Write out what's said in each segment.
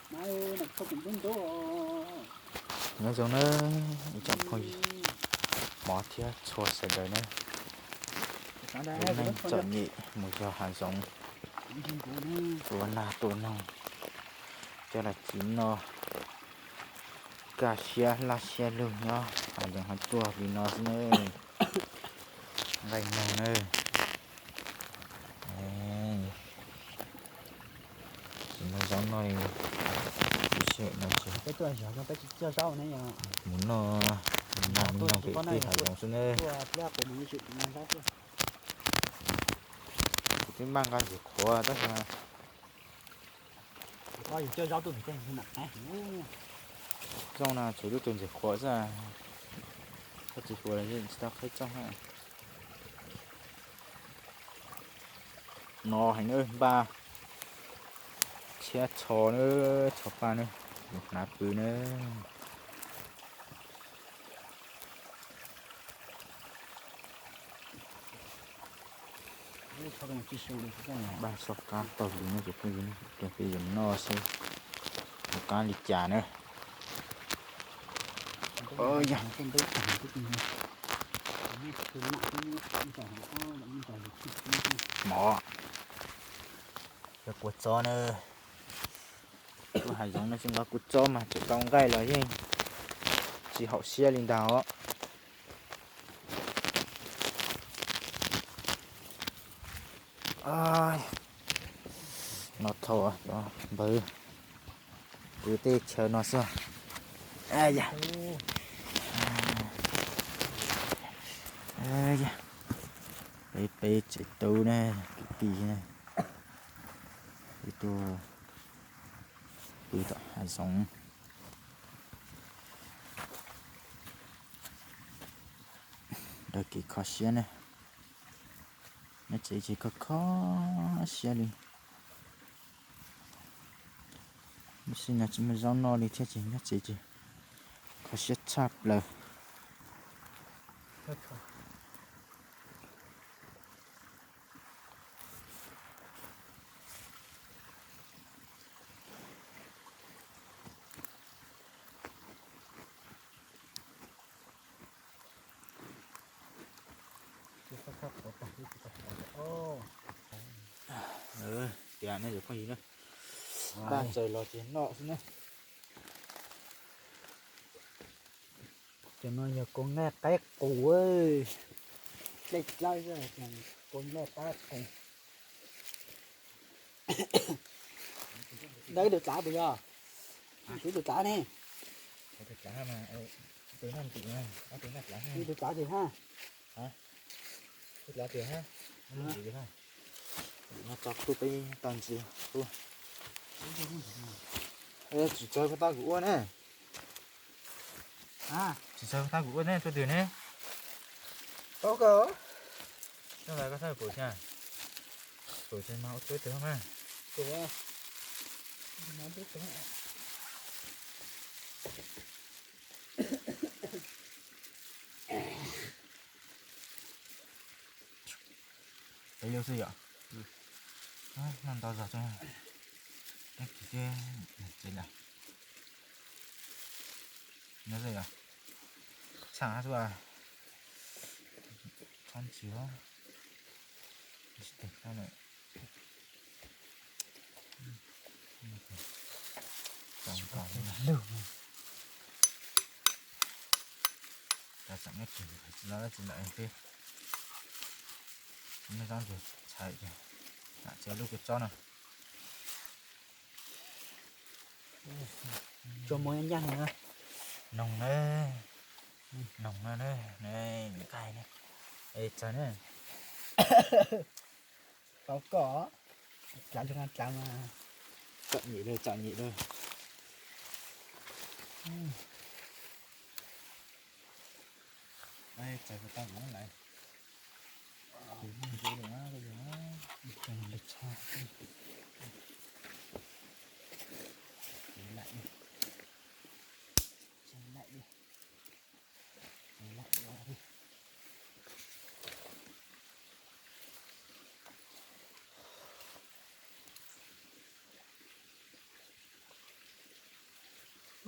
Nyob zoo nawb ib tsoom phooj ywg, hmov thiab txhua sawv daws nawb. Lub neej txom nyem mus yos hav zoov, tua nas tua noog, coj los tiv noj, kaj siab laj siab lug nyob hav zoov hav tsuag li no xwb nawb. Nqaij noog nawb. Tsis muaj zaub noj li, ib sij hawm no ces mus noj, mus noj me noog pem tej hav zoov xwb nawb. Kuv twb npaj nqa ntxiv qhuav tab sis mas zoo no tshuav lub tus ntxiv qhuav xwb, tsis qhuav los tsis tau qhib txooj. No heev nawb, npaj tshiab txho nawb, txho paj nawb, yus hnav pw nawb. Npaj soj qab taug li no ces phooj ywg, peb yuav noj seb yuav qab li cas na. Mov, cov kua txob na, lub hav zoov no tsis nqa kua txob mas tseem tau nqaij los yeej tsis haum siab li ntag os. No thaum npawg pw tej chaw no xwb. Peb peb tsev tub ne, kwv tij ne, peb tuaj pw tom hav zoov. Dag kev kho siab ne, nyob tsev ces kho kho siab li. Lub sij no tsis muaj zaub noj li thiab ces nyob tsev ces kho siab tshaj plaws. Tias ne cov phooj ywg na, npaj txaws los ces noj xwb na. Cov no yog kua nqaij qaib qus, dej dlawb, kua nqaij qaib qus. Ntawd tus tlav puas yog? Kuv tus tlav ne. Tus tlav twg ha? Tso kuv peb tau ntxiv. Tsis txawg koj tab kuv ua ne. Tsis txawg koj tab kuv ua ne, tuaj twg ne? Paub koj. Nyob lawv koj thawj pum xya. Pum xya mas ua tub twg mas. Peb lub xwb yom. Noj ntau zog tso. Teb kis teb tsev lawm. Nyob xwb yom. Tshaj xwb. Tshaj ntsis. Tau tau. Tsis los tsis lawm peb. Nyob zoo ces txhais ces lam txiav lub kua txob no. Tsuas mus ncaj ncaj no. Noog na, noog no na, nqaij na. Es txawg na. Tau koj, dlav zoo dlav mas. Txom nyem lawm, txom nyem lawm. Txawg tau kuv lawm.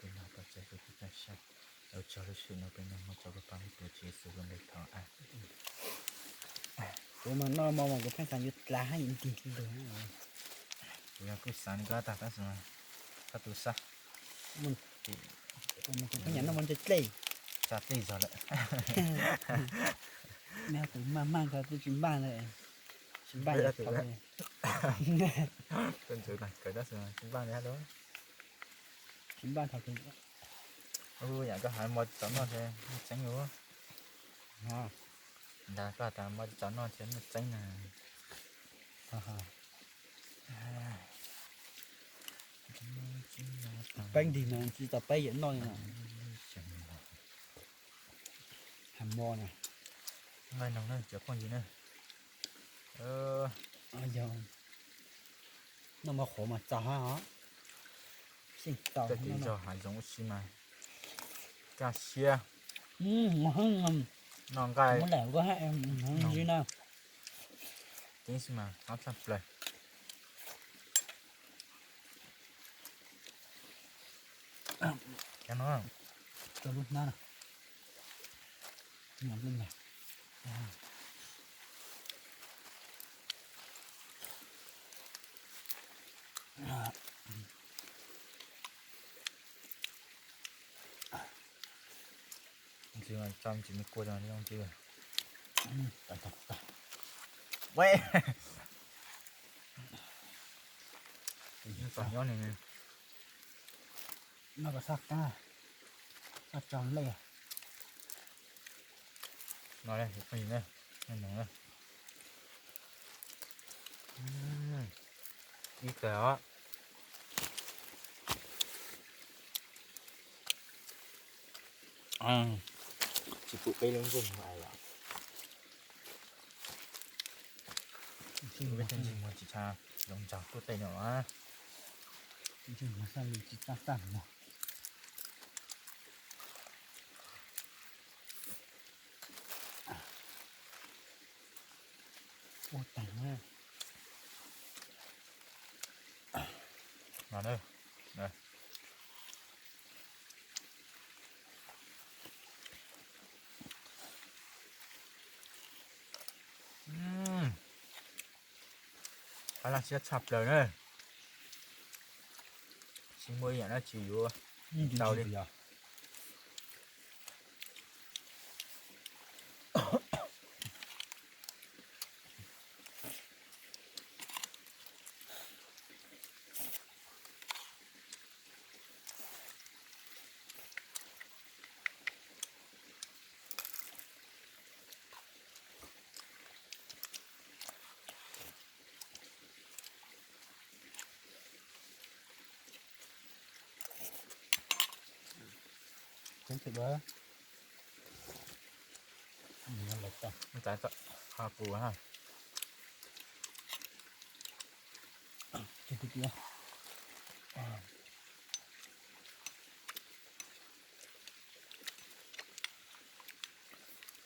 peb noj tau txaus tus tib tag sab. Ua tsaug lub sij hawm no peb noj mov tso pab pab tus Tswv Yexus lub npe thov a. Kuv mas noj mov mas kuv pheej xav yuav dlav hab yuav ntig ntug. Kuv yog kuj xav li koj tag tab sis mas koj tus sab. Kuv pheej noj mov ntse dlej. Tsa dlej zog lawm. Neb tus maj maj ko twb tsis npaj li, tsis npaj li. Koj ntxuav kawg tab sis tsis npaj li hab lauj. Tsis npaj thaum twg. Ub, yam koj hais mov tsis txaus noj thiab muaj tseeb ub. Ntag, koj tas mov tsis txaus noj thiab muaj tseeb na. Peb ntig no tsis tau peb yam noj li na. Has mov na. Nqaij noog na cov phooj ywg na. Yog noj mov qhuav mas txaus hab os. Tej zaug hav zoov ua si mas kaj siab. Noj nqaij, muab lam ko hab ntsis na. Ceeb xwb mas qab tshaj plaws. Cov no, rau lub hnab na. Ntxim mas tso ntsis me kua zoo zoo ntsis. Nyob ni, noj ko sab qab, sab tso lej. No, ib tawg os. Tsis pum peb lub ntsej muag os. Peb tej ntsej muag tsis tshua zoo nraug kuj tej no. Ntsej muag xab li tsis txaj txaj mog. Ua tag na. Qab laj siab tshaj plaws na. Tsis muaj ib yam dab tsi yuav tau li. Ntxaiv, ho kuv ha.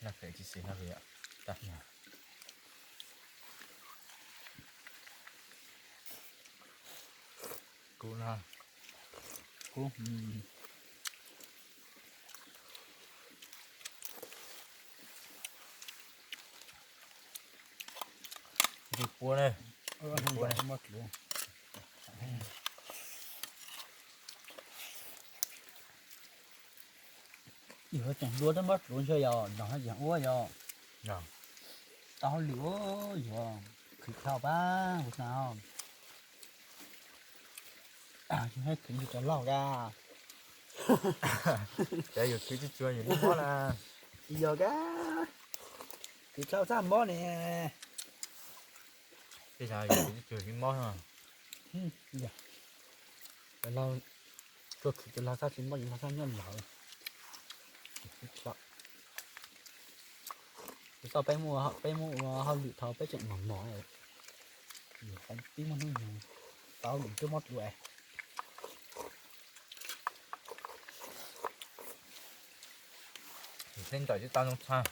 Nag phem tsis xis no li. Kuv no, kuv Ntxim pua ne. Ntxim pua ne. Yus tseem hlua tab mob dluav ntshe yog nrog hab yam ua yog tau hauj lwm yuav khwv dhau pab kuv xav. Yus hab khwv yus cov laug ka, cov yus khwv tsis tsuag yus li mob na. Yog ka, khwv dhau txaj mob ne. Tej zaum yus khwv tsis tsuag yus li mob no. Cov laug, tsuas khwv cov laug txaj tsis mob yus laug txaj nyob lawm. Tus tau peb muaj, peb muaj ua hauj lwm thaum peb tseem mos mos, pib muaj hnub nyoog tau lwm twb mob dluav. Tseem ntawm tsis tau zoo txhaj.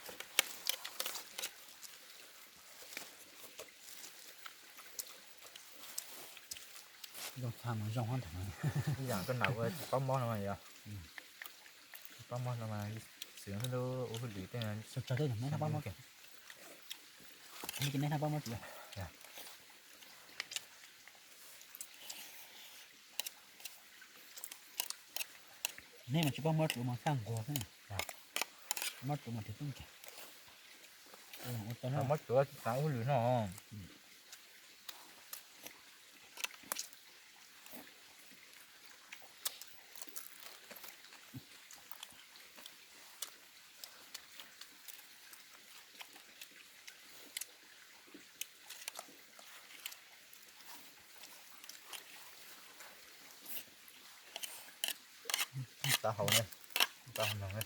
Zoo txhaj mas zoo hab ntag. Ib yam koj nam ua tsis paub mob no mas yog, tsis paub mob no mas xwm lub ua hauj lwm tej, sawv tsawg tej neb tau paub mob, neb tau paub mob tsis yog? Neb mas tsis paub mob dluav mas txhaj nquag xwb. Mob dluav mas tus tub nkeeg. Mob dluav tsis xav ua hauj lwm no. Tav hauv ne, tav hauv noog ne.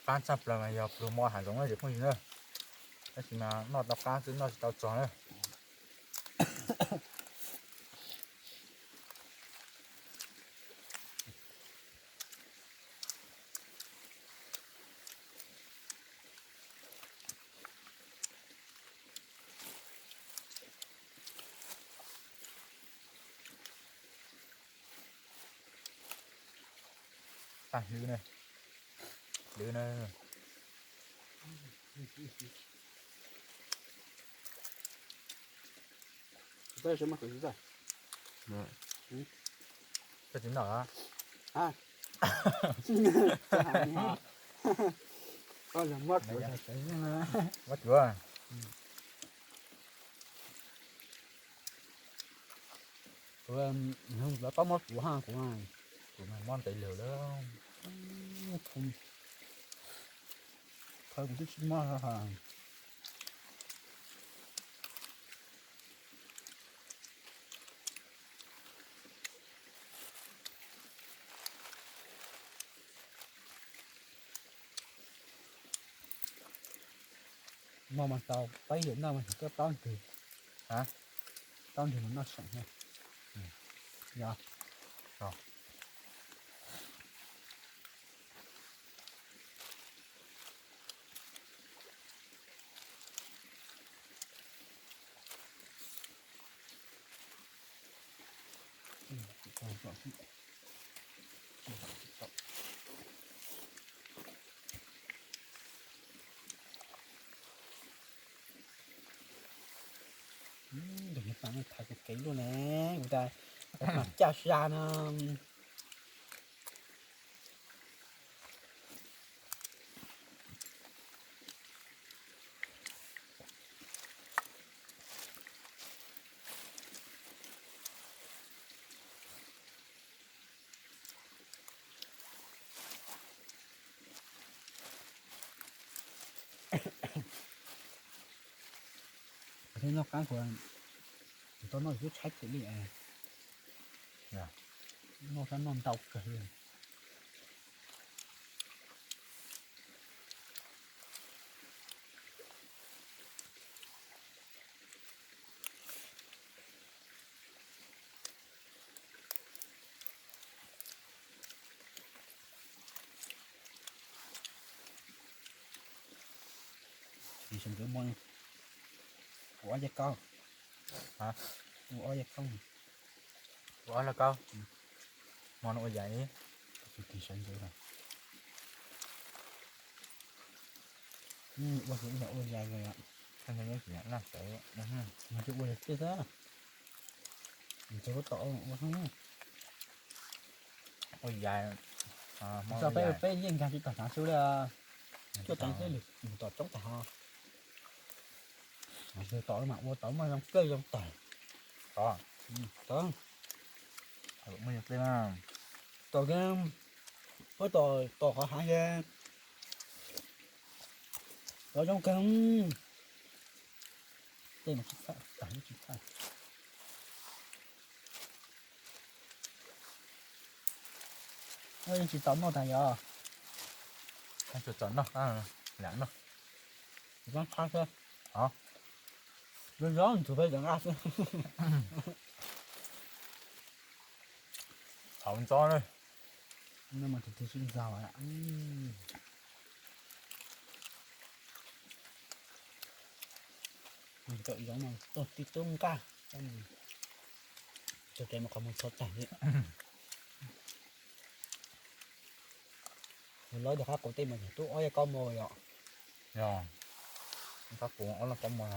Qab tshaj plaws mas yog pluag mov hav zoov na cov phooj ywg na. Tab sis mas noj tau qab xwb noj tsis tau txog na. Tag hlwb na, hlwb na. Koj tsis noj los? Mob dluav. Kuv lawv paub mob dluav ha kuv. Kuv mas mob ntev lawm lawm. Thaum kuv twb tsis mob ha. No mas tau peb hlis noj mas koj taub ntwg, taub ntwg mas noj seem na. Yog. Tus niag pam no thaiv kuv kev luaj ne, kuv tas mam caj sa no. Thiab noj qab kuv tau noj twb tshaib phem li, noj sab noj ntau kawg li. Sawv ntxov mo, ua ob yag kaub, ua ob yag kaub, ua ob yag kaub, mo no ua yam li, sawv ntxov, ua ib yam ua yam, ua yam tiag xwb, ntxov tom ua, ua yam, peb yeej nkag tsis tau hnav xwb li, cuaj teev xwb mus tom tsob tag ho, tom mas ua tau muaj zoo dlej zoo tawg, tom, tom, tom, tom qhov hav, tom zoo kawg, tej mas tsis txhaj tag tsis txhaj. Yeej tsis tau noj tag yog, tsuas txawm noj, lam noj, tsis txhob txhab xwb, zoo zoo ntxuav peb cov nqaj xwb. Thaum ntxov na, no mas tus twg sib ntxaug, ntxawm zoov mas tuag tib tub nqaj, tug kev mus qhov mus txhua tag li. Yog lawv cov qab qus tej mas yog tub ob yog kaub mos yom. Yog, qab qus ob loj kaub mos.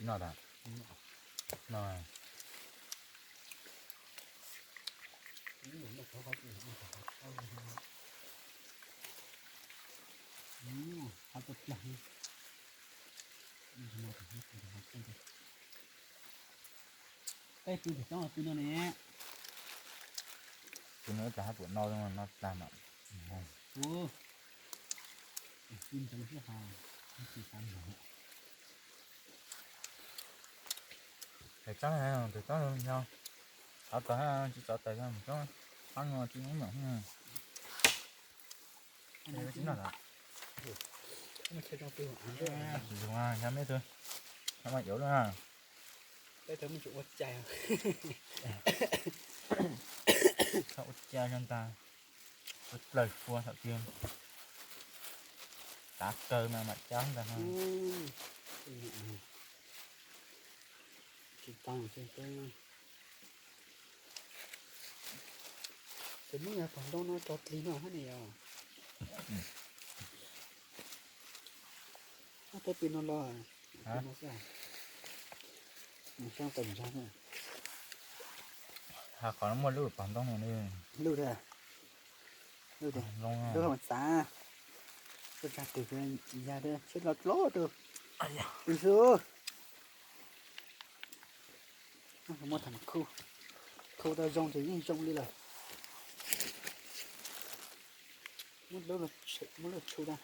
Tsis noj tas, no. Peb pw pem tsob pw no ne. Pw no cas hab puas noj, noj tag mam. Tus tsob, tus tsob no, xav tawm tsis txav tawm, mus tsob hab no tsis ub nyom. Tsis noj tas. Zoo, yog meb tug, yog mas yuav lub na. Peb tug muaj tsis ua cai, txhob ua cai zoo ntag. Ua plaws fua thaum twg tav kawg mas mam cab ntag no. Tsis tau, ces muab yav pog ntoo no tso dlig no hab ne yog. Peb pw no los, ha, qhov no muaj lub pog ntoo no, lub, lub mas xav, tuaj tsa tus ya, tseb los dlov rau pw xwb. Muab tham khu, khu tau zoo ces yeej zoo li lawm. Muab lub, muab lub tshu tag.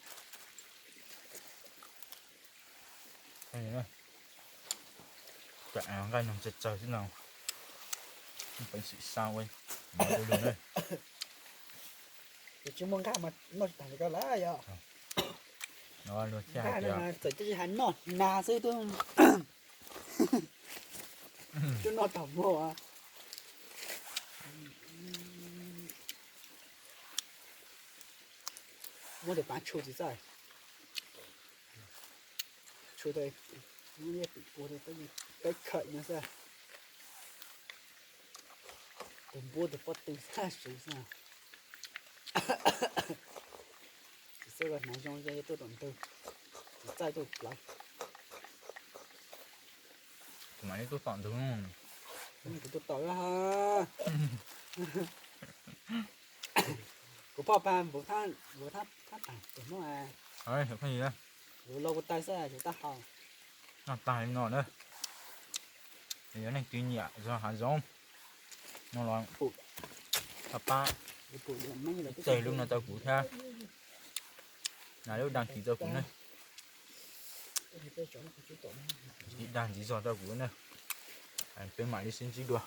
Nqaij noog tsawg tsawg xwb no, peev xwm xa ua, ua lug lug na. Ces tsis muaj nqaj mas noj tsis tag li ko lawm yog. Nqaj no mas txawm tsis hais noj nag xwb twb, twb noj tag muag. Muab tus pav tshu tsis txawj, tshu Tus ua peb khawm no xwb, tus npua tus pob tw xab su xwb. Tsis xwb hnav zoo ze tuaj tom ntug, tsis txaij tuaj plawv. Kuv mam li tuaj tom ntug. Kuv tuaj tom ha. Kuv poj pag npuv thab, npuv thab, thab tag tus Hmoob. Kuv lo kuv taw xwb kuv tab hau. Noj tag li no na. Yog leej twg nyiam zog hav zoov no los pab, pab ib teg lub no rau kuv thiab, hnav lub dag kis rau kuv na, ib dag ntxiv zog rau kuv na. Peb mam li sib ntsib dua.